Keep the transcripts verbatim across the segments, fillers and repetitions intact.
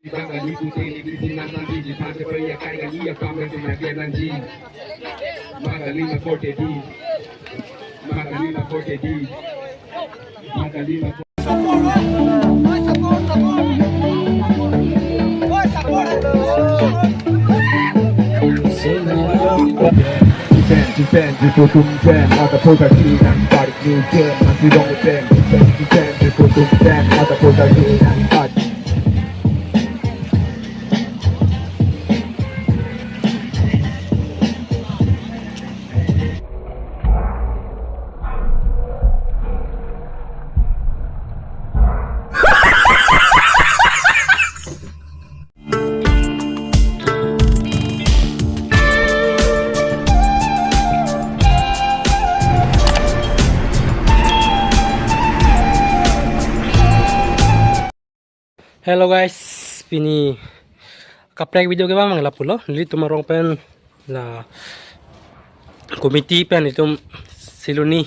Bang kali pute ni kisi nang nanti di pan kepai ya kai kali ya kam yang kena dia nanti. Bang kali na forte di. Bang kali na forte di. Bang kali na Defend, defend, defend, defend, defend, motherfucker, defend, fight, defend, defend, defend, defend, motherfucker, defend, fight. Hello guys, pini kaprek video ke bang lapulo, nelitum arong pen la committee pen itum Siloni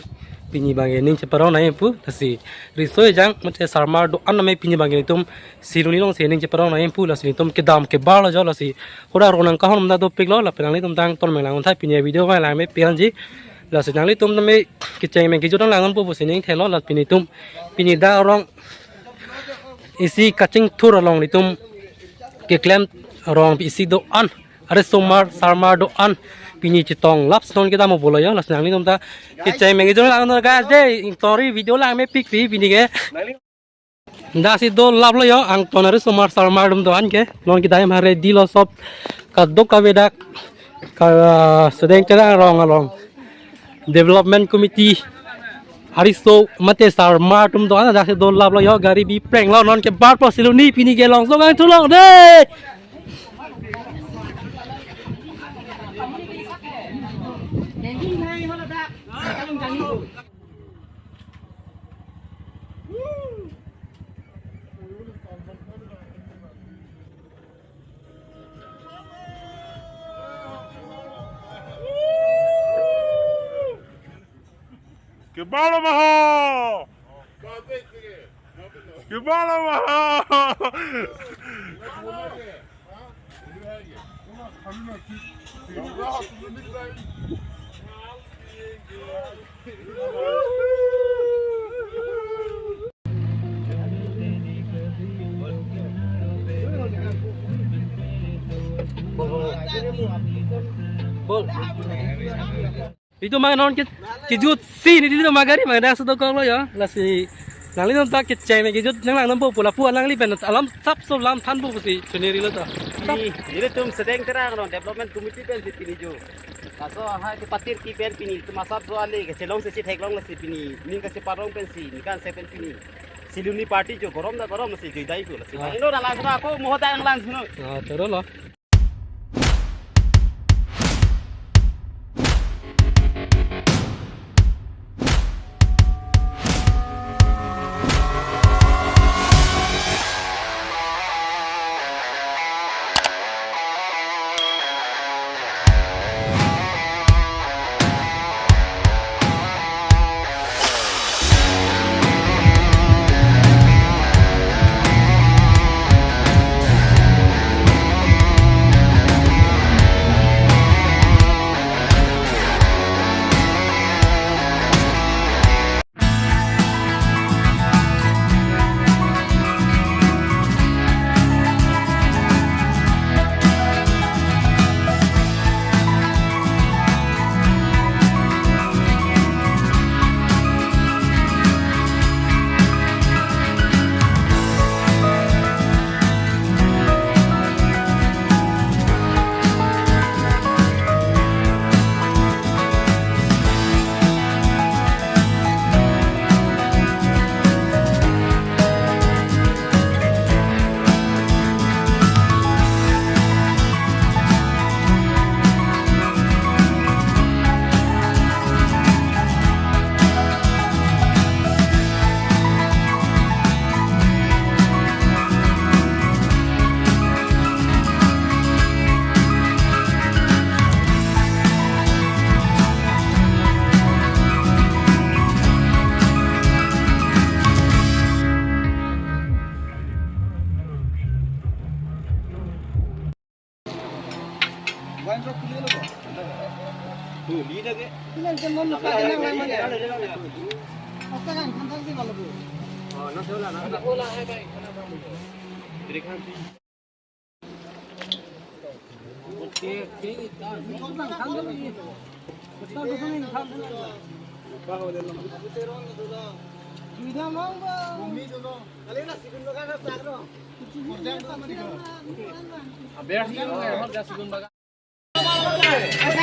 pini bang ning cheparong nangji pu, lasi riso ejang mate sarmar do-an name pini bang itum Siloni along si ning cheparong nangji pu, lasi itum kedam kebar lo jo, lasi hura ronang kahon da dopik lo, lapen nanglitum tang ton menlang untha pini video bang lang me pianji, lasi nanglitum tame kecheng meng kejut lang nang pu pusi ning thelo, la pini itum pini dak arong isi kachingthur along itum keklem arong isi do-an, are somar sarmar do-an pini chetong lap non kedam pulo jo, lasi nanglitum ta kecheng meng kejut lang nang guys de, ingtori video lang me pikpi pini ke. Dak si do lap lo jo, angton are somar sarmar atum do-an ke. Non kedam hare di lo sop kadokave dak ka Sedeng Terang arong along development committee ariso mate sarmar atum do-an, dak si do lap lo jo, gari bi preng lo, non kebar po Siloni pini ke long so gang thu long de. Kebalo maho. Kebalo maho. Itum mang non ke kejut si ni itum magari mang dak si dokok lo jo. Lasi nanglitum ta kecheng me kejut nang lang nompo pula pu alangli pen alam sap so lam than pu pusi chuniri lo ta. Ni, nelitum Sedeng Terang non development committee pen si pini jo. Laso ha kepatir ki pen pini itum asap so ale kechelong si theklong lasi pini ning kacheparong pen si ningkan se pen pini Siloni party jo gorom da gorom si jui dai ko lasi. Ah. Ino da lang suno ako moho da lang suno. Ah, terus lo.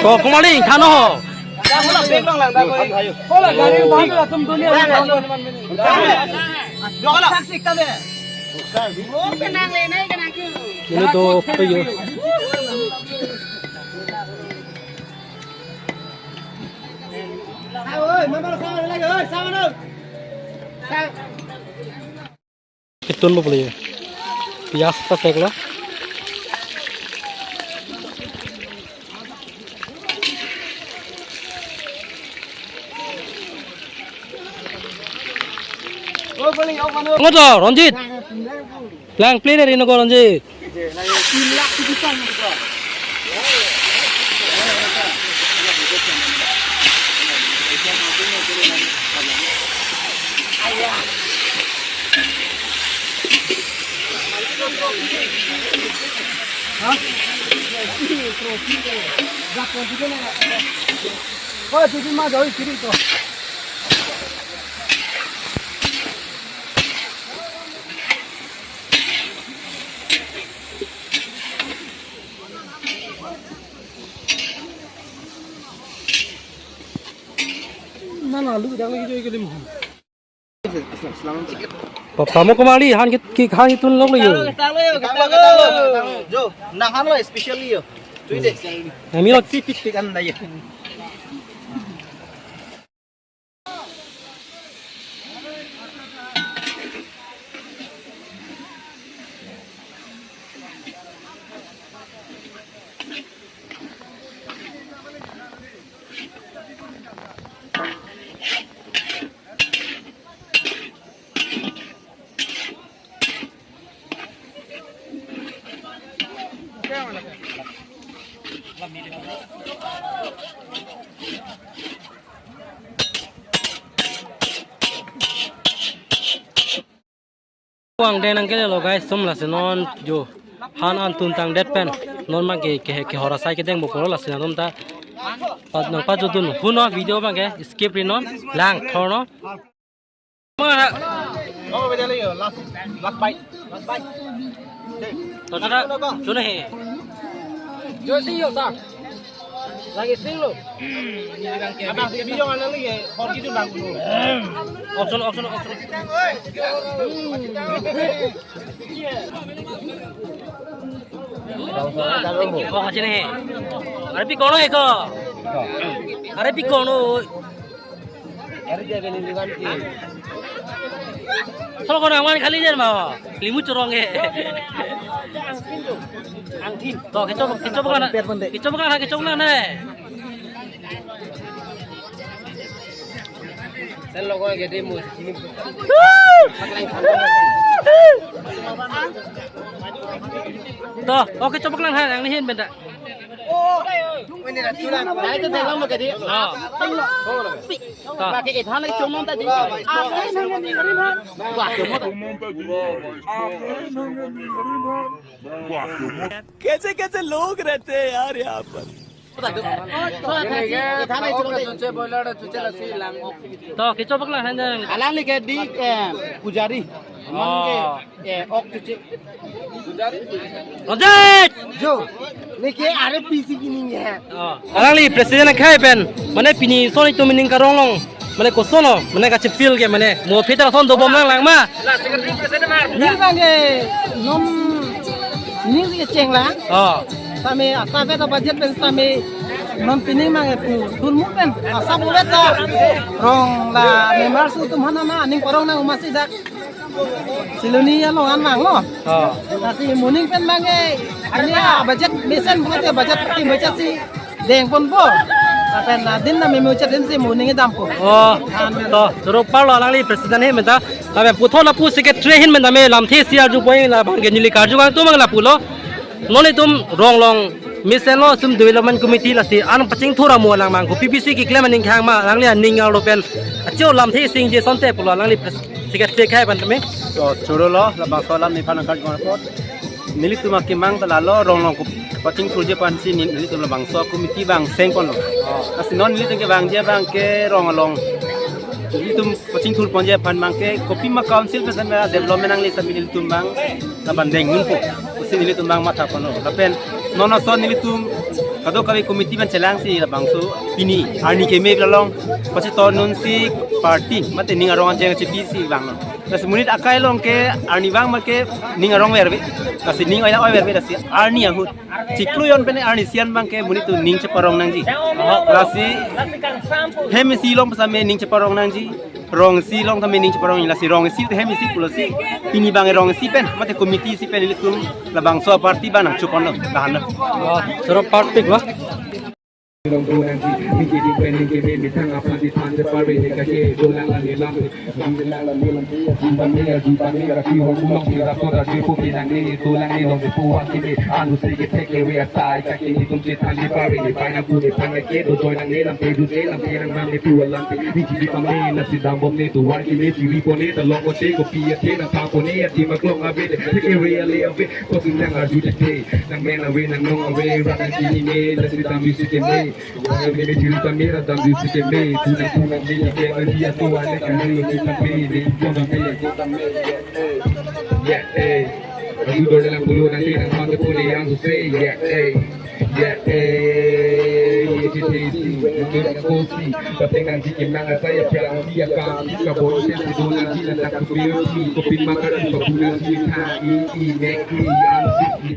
Ko kumali thano ho. Ini to pe yo. Kitun lo boleh ya. Pias ta pek lo. Ngoto, Ronjit. Lang play dari nogo, Ronjit. Nana lu dang lagi joy kelim. Pa-, pamo kumali han kit, kit han kitun lok lagi. Jo, nang han lo special yo. Tui de. Ami lo tik tik tik an lagi. Wang den nang kele lo guys, sum lasi non jo han an tun tang det pen non ma ke, ke, ke hora sai kedeng bo polo lasi non ta. Pat nang pa jo tun huno video ma ke skip ri non lang thor no. Mana? Oh, beda lagi yo. Last, last bite. Last bite. To sudah, sudah he. Jo si yo sa. Lagi sing lo. Abang si Bijong ada lagi ya. Hor gitu lang dulu. Option, option, option. Oh, kacine he. Are pi kono eko. Are pi kono. Thol kono angwan khali jen ma. Limu chorong ke. Angthin. To kecho, kecho bang na. Kecho bang na, kecho bang na. Sen logo ke demo sini. To, oke, kecho bang na, ang hin benda. Ini dah curang. Nah, itu dalam mau jadi. Ah. To. Pakai itu hal cuma tadi. Wah, cuma. कैसे कैसे लोग रहते हैं यार यहाँ पर। To, kecho bang na han jang. Alangli ke di, eh, pujari. Oh. Among ke, eh, ok chuche. Ronjit! Jo, neke are P C kining ya. Oh. Alangli president akhai pen, mane pini soni to mining karong long, mane kosono, mane kachi feel ke mane, mo phetar son dobom lang lang ma. Ni bang ke, nom, ning si kecheng lang. Oh. Sami asa ke to budget pen sami non pining mang ke pu, tulmu pen, asa buvet ta. Rong la member su tum hana na, ning korong na umasi dak. Siloni along an vanglo. Oh. Lasi moning pen bang ke, ini ya budget mesen bukan ya budget tim budget si dengponpo. Lapen adin na memo chat din si moning dampo. Oh. An to, choro parlo alangli president he menta. Lapen puthot lapu secretary ahin menta me lamthe si arju poi la bang ke neli karju kangtung bang lapulo. Non itum rong long Mesen lo sum development committee lasi an pachingthur amo lang mang ko P P C keklem aning khang ma alangli aning arlo pen acho lamthe singje asonte pulo alangli pres-, secretary khai ban tame. To choro lo labangso alam nephan angkat jong apot. Nelitum akemang ta lalo rong along ko pachingthurje aphansi neli, nelitum labangso committee bang seng ponlo. Lasi non nelitum kevangji abang ke rong along. Nelitum pachingthur ponji aphan abang ke kopima council pen same development nangle same nelitum bang labang deng nunpo. Lasi nelitum bang matha ponlo. Lapen non ason nelitum kadokave committee pen chelangsi labangso pini arni keme along pachitor nunsi party mate ning arong anjeng chepisi bang lo. Lasi monit akai along ke arni bang ma ke ning arong verve. Lasi ning oya oi verve lasi arni ahut chiklo jon pen arni isi an abang ke monit atum ning cheparong nangji. Lasi hem isi along same ning cheparong nangji. Rong isi along tame ning cheparong nangji lasi rong isi te hem isi pulo si. Pini abang rong isi pen mate committee isi pen nelitum labangso party bang nangchupon lo dahan lo. Oh, choro party lo. Yeah, eh. Ayu dor dalam bulu nanti nang pang kepun yang susah. Yeah, eh. Yeah, eh. Iya kita isi, kita kosi. Tapi nanti kemang saya pelang dia kan. Kabon saya itu nanti letak kopi, kopi makan, kopi nanti. Ha, i, i, nek, i, ang, si, i.